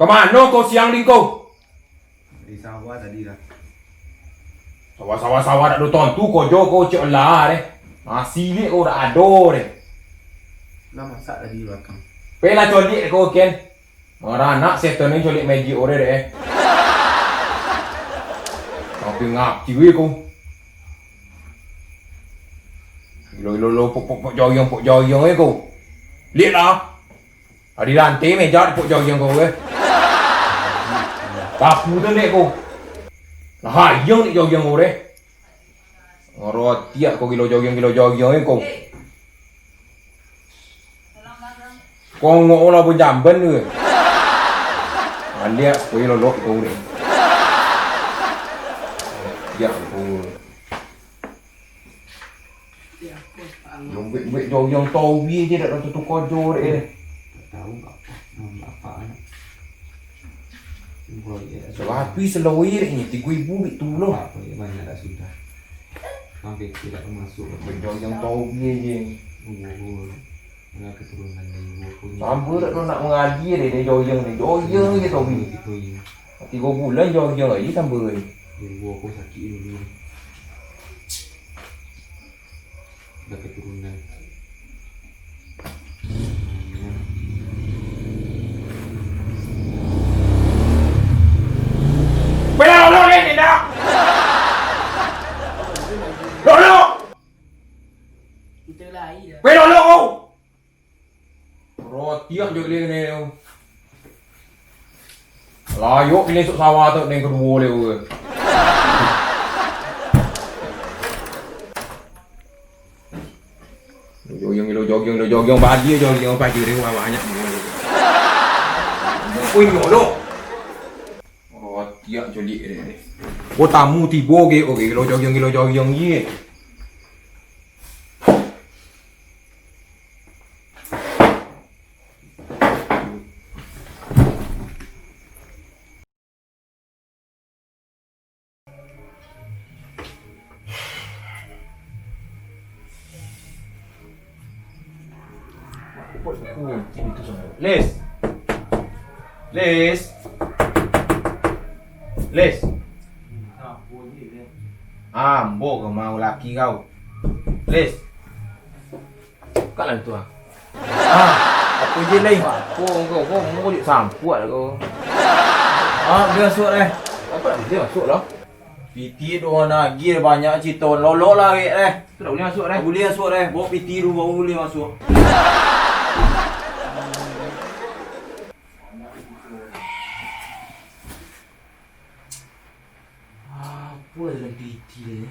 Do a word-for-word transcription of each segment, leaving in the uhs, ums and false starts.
Mano kau siang, Ling, kau? Di sawah tadi lah. Sawah, sawah, sawah dak ado tantu ko jo ko cek lah deh. Masih lek ko dak ado deh. Lah masak tadi di balakang. Pe lah coliak ko, Ken. Maranak setan ni coliak magic ore deh. Tapi ngap ciwi ko. Ilo, ilo, ilo, pok, pok, pok joyong, pok joyong eh ko. Liek lah. Adi rantai meja di pok joyong ko eh. Paku tu dek ko. Lah hayang dek joyong ko deh. Ngaro tiak ko gilo joyong, gilo joyong eh ko. Kongok lah pun jamban tu. Aliak ko lolok ko deh. Tiak ko. Buek-buek joyong tawi je dak tantu tuka jo dek eh. Tak tahu apa, nama apa anak. Buek je. Selapis selawir ni tiga ribu bik tu loh. Apa ya, banyak dah sudah. Sampai tidak masuk. Buek joyong tawi je. Oh, oh. Dengan keturunan dari ibu aku ni. Sampai dak tu nak mengaji deh, dia joyong ni. Joyong je tawi. Tiga bulan joyong aja sampai. Ibu aku sakit dulu. Dah keturunan. Pera lolo ni, Ninda! Lolo! Kita lahir dah. Pera lolo kau! Rotiak jo kalian ni. Layok pilih esok sawah tu, neng kedua leh, weh. Jogging lo, jogging lo, jogging, badia jogging, apa je, banyak. Oi, nyo lo. Rotiak jo kalian ni. Oh, tamu tibo ge, oke, lo jogging, lo jogging je. Lis. Lis. Lis. Ambo ka mau laki kau. Lis. Buka lah tu ah. Ah, apa je lai? Apa kau, kau mau juk sampuak kau. Ah, boleh masuk eh. Apa nak boleh masuk lah? Piti tu orang nagih banyak cerita. Lolok lah, Rek, eh. Tu tak boleh masuk, eh. Tak boleh masuk, eh. Bawa piti tu baru boleh masuk. Apa dalam piti ni?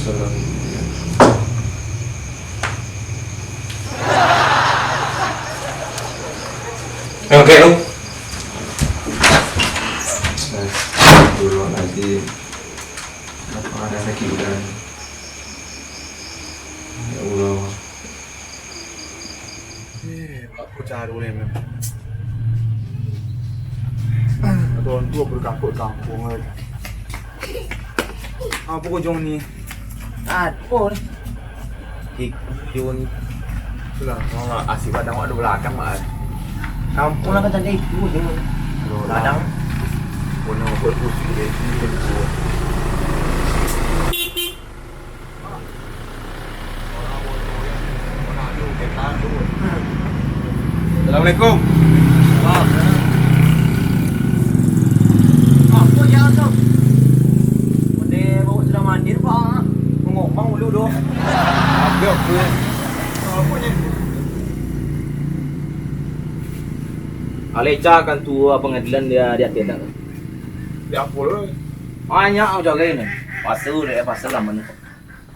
Salam. Oke, lu. Astagfirullahaladzim. Kenapa ada sakit badan? Ya Allah. Eh, apa cara ni, men? Ada orang tua berkakut kampung, eh. Apa kau jong ni? Apa ni? Kikun. Itulah, orang asik padang awak di belakang, Mak. Kampung lah kan tadi itu je. Aduh, padang. Punya buat pusing dia. Assalamualaikum. Apa jalan tu? Onde bawa sudah mandi, Pak. Mangomang dulu doh. Apa, apa? Apa ni? Aleca kan tua pengadilan dia, dia tidak. Dia apa lu? Banyak orang jaga ini. Pasal dia, pasal lama ni.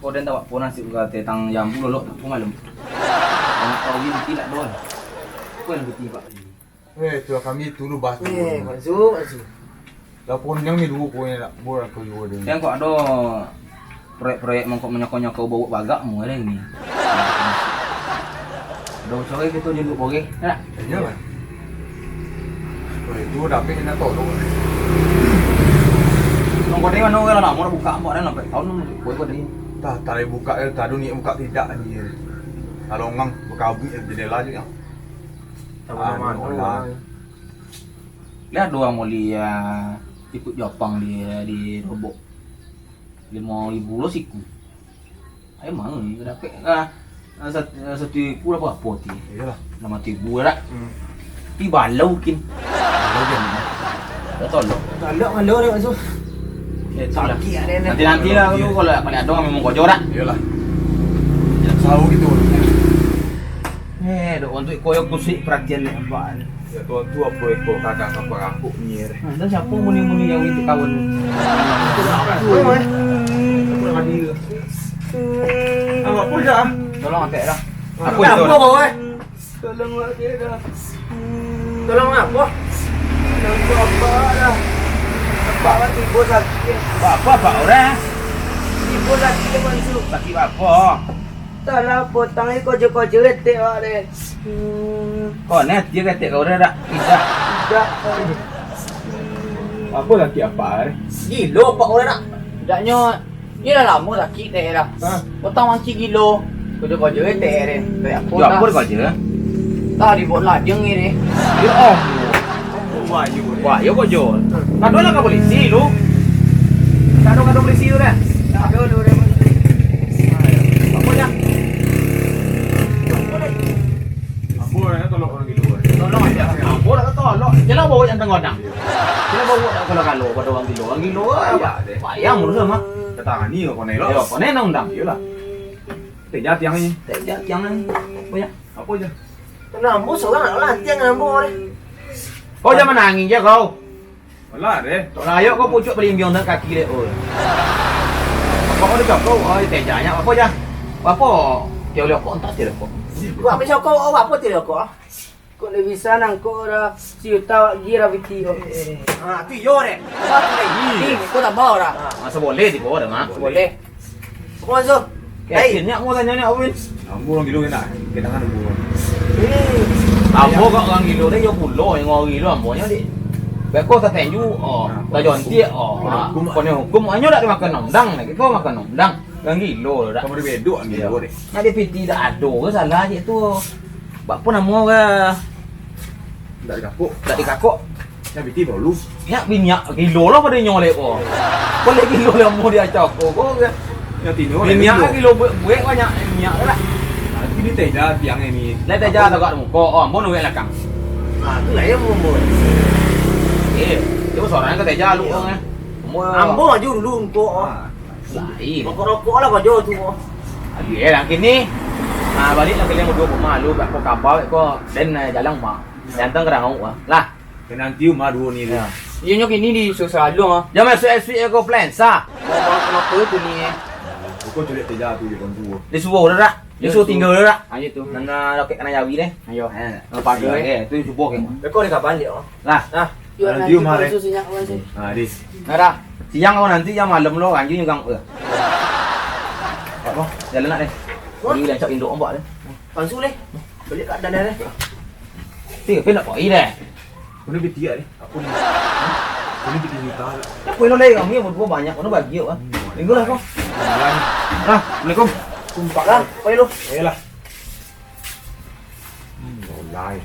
Kau den tahu apa nasib kau tentang jambu lolok tu malam. Anak kau ni tidak doh. Kau yang putih, Pak. Eh, tu kami tu lu bahas dulu. Eh, masuk, masuk. Lapor yang ni dulu kau yang nak buat apa juga dia. Yang kau ada proyek-proyek mangkok menyokong-nyokong bau bagak mu ada ini. Ada usaha kita dia dulu boleh. Ya. Iya, Pak. Itu dapek nak tolong. Nang kau ni mano, kalau lamo dah buka, ambo dah sampai tahun, kau kau ni. Tah, tadi buka, eh, tadi niat buka tidak, anjir. Kalau ngang, bakabuik jendela je, ya. Tahu Ah, mano, olah. Lihat doang muli, ya, ikut Jopang di, di Robok. Limo ribu lo siku. Ayo, mau ni, dapek, ah, ah, sat-, ah, satu ribu lah, apo ti? Iyolah. Lamo ribu lah. Hmm. Ti balau kin. Balau kin. Dah tolong. Tolong, malu dah masuk. Ya, itulah. Sakit ada ni. Nanti-nanti lah tu, kalau, kalau ada memang kocok dah. Iyolah. Tahu gitu. Eh, dok untuk koyo kusik perhatian ni, nampak ni. Ya, tuan tu apo iko kadang apo rakuk ni, eh. Nah, dan siapa muni-muni yang itu kawan? Apo, eh? Apo yang hadir? Ah, apo je, ah? Tolong angkat dah. Apo Apo itu? Apo, eh? Tolong angkat dah. Tolong apo? Tolong apo dah? Apak kan tibo sakik. Apo, apo, apo orang? Tibo sakik, Mansu. Sakik apo? Salah potang ni kocok-kocok retek awak deh. Hmm. Kau ni dia retek kau dah tak? Tidak. Tidak. Apo laki apak, eh? Gilo apak kau dah. Tidaknyo, dia dah lamo sakik dek dah. Ha? Potang mancik gilo. Kocok-kocok retek deh. Kayak apo Yo, dah. Apo kau je? Dah dibuat lajeng ni deh. Ya Allah. Wah, yo, wah, yo, kok, Jol? Kado lah ka polisi, lu. Kado, kado polisi tu, dah. Kado lu, dah. Apo, dah? Apo, dah, tolong orang gitu, eh. Tolong aja. Apo, dah, tolong. Jangan bawa yang tengah, dah. Jangan bawa dah kalau, kalau pada orang gilo. Orang gilo, ah, Iya, apa? Deh. Bayang, menurut sama. Kata ni, kau ni, lo. Ya, kau ni, undang. Iyolah. Teja tiang ni. Teja tiang ni. Apo, ya? Apo je? Lah, ambo sorang nak lantiang ambo ni. Kau jangan manangis je kau. Alah, deh. Rayo kau pucuk balimbiang dan kaki dek, oi. Kau ada kau, oi, tejanyo apo je? Apo? Tiok liok kau, entah tiok liok kau. Kau apa sokok, kau apa tiok liok kau? Kok ndak bisa nangkok dah, si Uta awak gi dah piti ko. Ah, tu iyo deh. Apa tu deh? Ih, kau tak bawa dah. Ah, masa boleh tibo dah, Mak. Boleh. Kau masuk. Eh, Hai. Sini aku mau tanya ni, Awin. Ambo urang gilo kena, kena kan ambo. Eh. Ambo kok urang gilo deh, yo pulo yang urang gilo ambo nyo deh. Beko tatenju, oh, Nah, tajontiak, oh. Kena hukum, Kena hukum, anyo dak dimakan undang, lagi kau makan undang. Urang gilo dah. Kau berbedok urang gilo Iyo. Deh. Nak di piti dak ado ke salah je tu. Bak pun namo ke? Dak dikakok. Dak dikakok. Nyo piti baru. Nyo minyak gilo lah pado nyo lek ko. Ko lek gilo lah mau diacok ko, ko ke? Nyo tino, Minyak gilo. Gilo buek, buek banyak minyak lah. Nah, tu di teja tiang ni. Lah teja tagak muko, oh, ambo nunggu lakang. Ah, tu lah yang ambo. Eh, cubo sorang ka teja lu, Iyo. Kan. Ambo Ambo aja dulu untuk. Ah. Lain. Rokok-rokok lah bajo tu. Aduh, eh, lah kini. Ah, balik lah kalian berdua ke rumah lu, bak ko kabar ko, den, eh, jalan rumah. Jantan kerang awak lah. Lah. Kena nanti rumah dua ni. Ya. Iyo nyo kini di susah lu ah. Jangan masuk S V ko plan sah. Ngomong kenapa tu ni, eh? Kau culik teja tu je kan dua. Dia suruh dah tak? Dia Dia suruh suruh. Tinggal dah tak? Ayo tu. Nana roket kena jawi deh. Ayo. Eh, Apa tu, eh? Eh, tu cubo ke. Kau ni kapan dia? Lah. Ah. Yo, Ayo, nanti tiup, Mar, eh. Langsung senyap, langsung. Ah, di. Nah, dah. Siang kau nanti, yang malam lo, anjing juga. Eh. Apa? Jalan nak deh. Wah. Ini lancak induk ombak deh. Langsung deh. Balik kat dalam deh. Tiga pin nak koi deh. Kena piti deh. Aku ni. Kena piti juta. Ya, kau lo lagi kami yang berdua banyak, kau bagi kan. Hmm. Minggu lah kau. Nah, Assalamualaikum. Kumpak lah, koi lo. Ayolah. Hmm, mulai.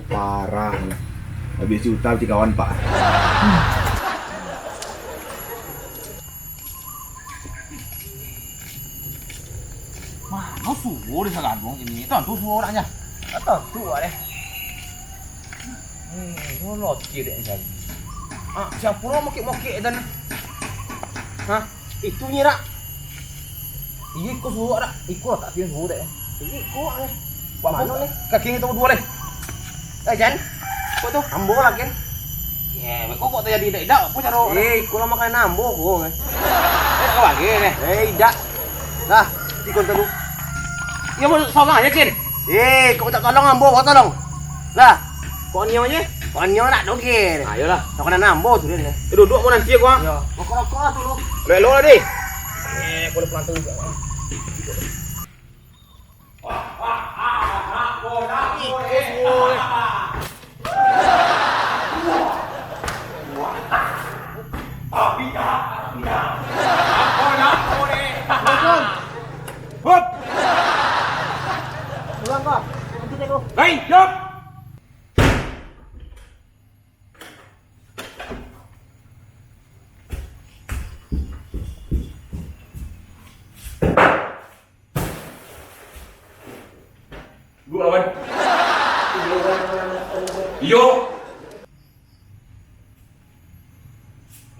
Parah. Habis juta tiga kawan, Pak. Mano suo di sagadong kini? Tantu suo urangnya. Tantu, Pak, deh. Hmm, lo loti dek cari. Ah, siapa lo mokek-mokek dan? Hah? Itu nyirak. Iyo, iko suruak dak? Iko lah tak pian suruak dak, eh? Iyo, iko, eh. Buat apa? Mano ni? Kaki ni tunggu dua leh. Eh, Jan. Apa tu? Ambo lah, Ken. Eh, kok, kok terjadi dak? Dak, apa caro? Eh, iko lah makan ambo, ko, eh. Eh, tak bagi, eh. Eh, dak. Dah, ikon tunggu. Iyo, mau sorang aja, Ken. Eh, kok tak tolong ambo, kau tolong. Lah, kok nio je? Kok nio nak dogel? Ayolah. Kau kena nambo tu dia. Eh, duduk mau nanti aku, ah. Yo, rokok-rokok lah dulu. Elok-elok lah, deh. Eh, boleh pulang tu juga. Wah, wah, ah, ah, bola, bola, eh.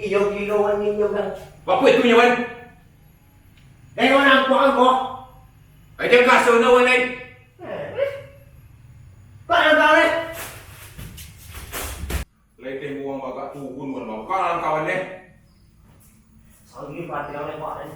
Iyo, gilo wan nyo, kan. Apo itu nyo, wan? Eh, wan, apo, apo? Aja kaso na, wan, lain. Eh, kau tahu, eh? Lai tembo urang bagak turun, wan, bang. Kawan-kawan, eh. Sangin pati urang lepak, eh.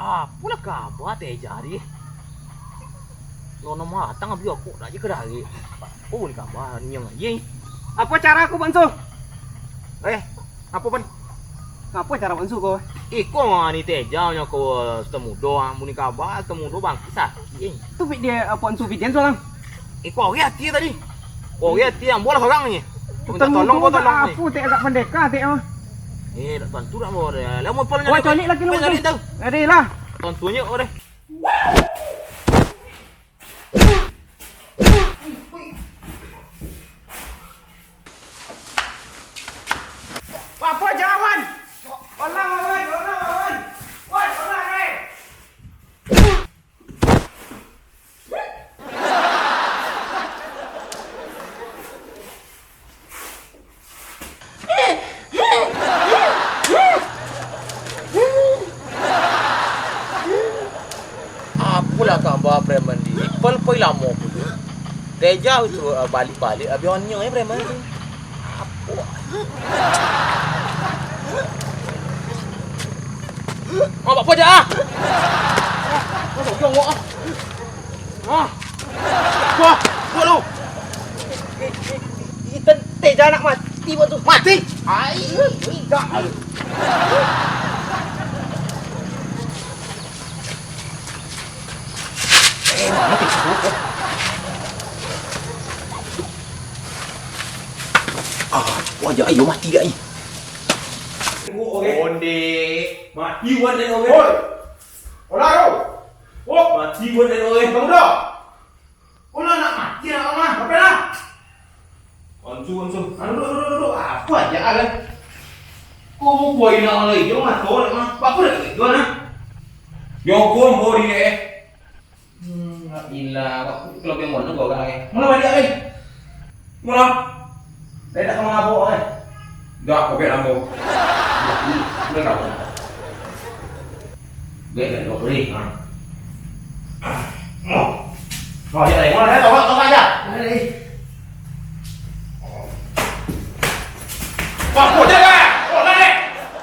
Apolah kaba Teja tadi? Lono matang abih rokok dak je ka dari. Apo buliah kaba niang aje. Apo cara ko, Banso? Eh, apo, Pan? Apo cara Banso ko? Iko mah ni Teja nyo ko, Sutan Mudo, ah, buliah kaba Sutan Mudo bangkik sakik, eh. Tu video Banso video soalang. Iko ari ati tadi. Ari ati ambo lah sorang ni. Minta tolong ko, tolong ni. Apo tek agak pandeka tek mah. Eh, dak tantu dak mau deh. Lah mau pala. Wah, calik laki lu tu. Calik tu. Ade lah. Tantunyo ko deh. Apo jawan? Olah, olah, olah, olah. Woi, olah, eh. Apolah kaba preman di Ipal pai lamo pulo. Teja tu, ah, balik-balik abih onyang eh preman tu. Apo? Apo ja ah? Apo ja ah? Ah. Wah, buat lu. Itan Teja nak mati, buat tu. Mati? Ai, indak. Eh, mano Teja tu? Ah, wajah ayo mati gak ni. Onde. Mati wan den, Onde. Oi. Olah, yo. Oh, mati wan den, Onde. Kamu dah. Kau lah nak mati nak mah, apa lah? Onsu, onsu. Aduh, aduh, aduh, aduh. Apa aja lah. Kau mau buai nak orang lain, jangan mah, kau nak mah. Apa dah kau jual nah? Nyokong kau dia eh. Hmm, ilah, kau kalau pengen mana kau kan eh. Mana balik eh? Murah. Dah tak mangabok eh. Dah, kau biar lambo. Dah, dah, dah. Biar dah, kau beri. Ha. Oh. Oh, ya, ya. Mana dah, tolak, tolak aja. Mana dah? Wah, kau jaga. Oh, dah deh.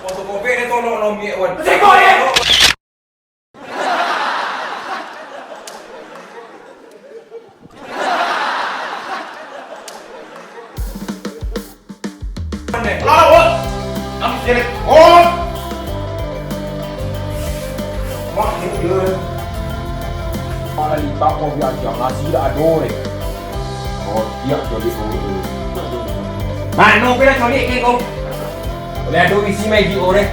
Fotokopi ni tolong nombik wan. Siko, eh. Lah, lah, Bos. Kami selek, Bos. Wah, ini dia. Mana litak kau biar aja, nasi dah ada, eh. Oh, dia jadi, oh, eh. Mano kau dah coliak ke kau? Boleh ada isi mai di orang.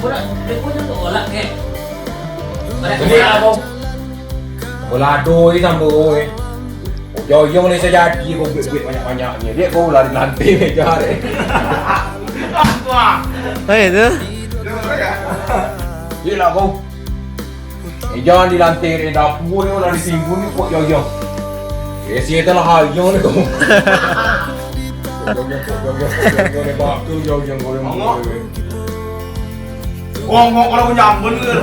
Kau nak, dia pun nak tolak ke? Jadi apa? Bolado ni sambo eh. Joyong ni sajadi kau buat-buat banyak-banyak ni. Dia kau lari lantai meja deh. Wah. Eh tu. Dia lah kau. Eh, jangan di lantai deh, dapur ni lah ditimbun ni kok joyong. Eh, si itu lah hayong ni kau. Kok joyong, kok joyong, kok joyong, dia bak tu joyong, kau yang Mangok. Ngomong kalau nyambun ke?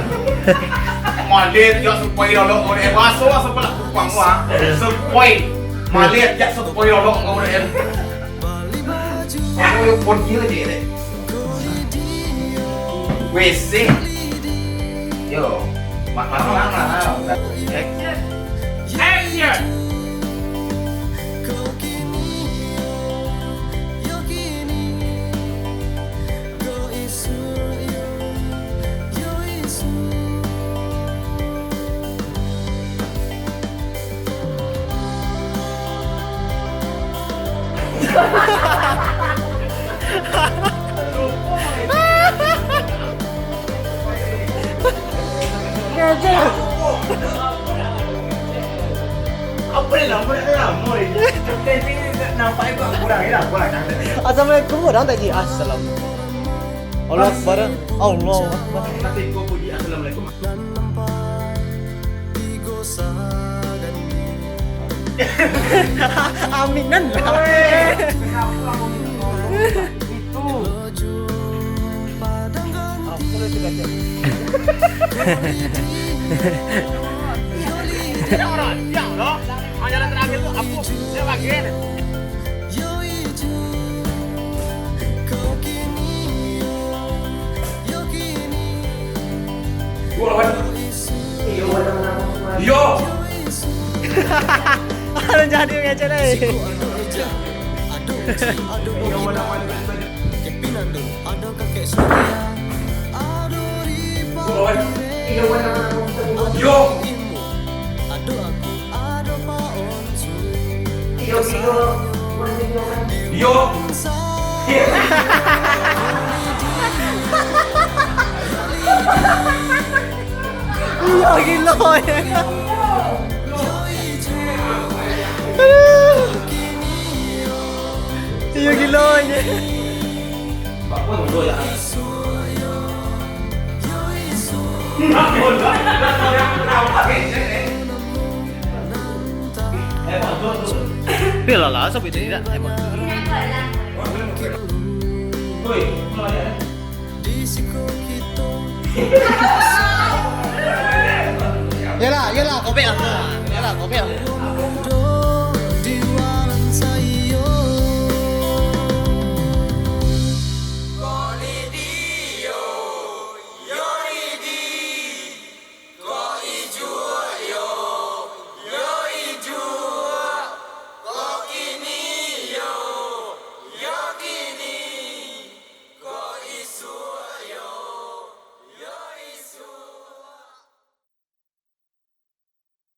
Malit, ya, sepoi dodok kau deh. Baso lah, sepoi lah kupang gua. Sepoi. Malit, ya, sepoi dodok kau deh. Aku yang pun gila je deh. W C. Yo, mak, mak, mak, mak, mak. Action. Action. Apa yang lama, dah lama ni. Nampak itu kurang, ya, kurang. Assalamualaikum, orang tak ji. Assalamualaikum. Allah Akbar. Allah Akbar. Nanti kau puji assalamualaikum. Aminan lah. Itu. Aku boleh tu kata. Dia orang, dia orang. Jalan terakhir tu apa? Dia bagian. Yo. Ada jadi macam ni. Yo. Yo. Iyo, gilo, eh. Iyo, gilo, eh. Biarlah lah, sampai tidak.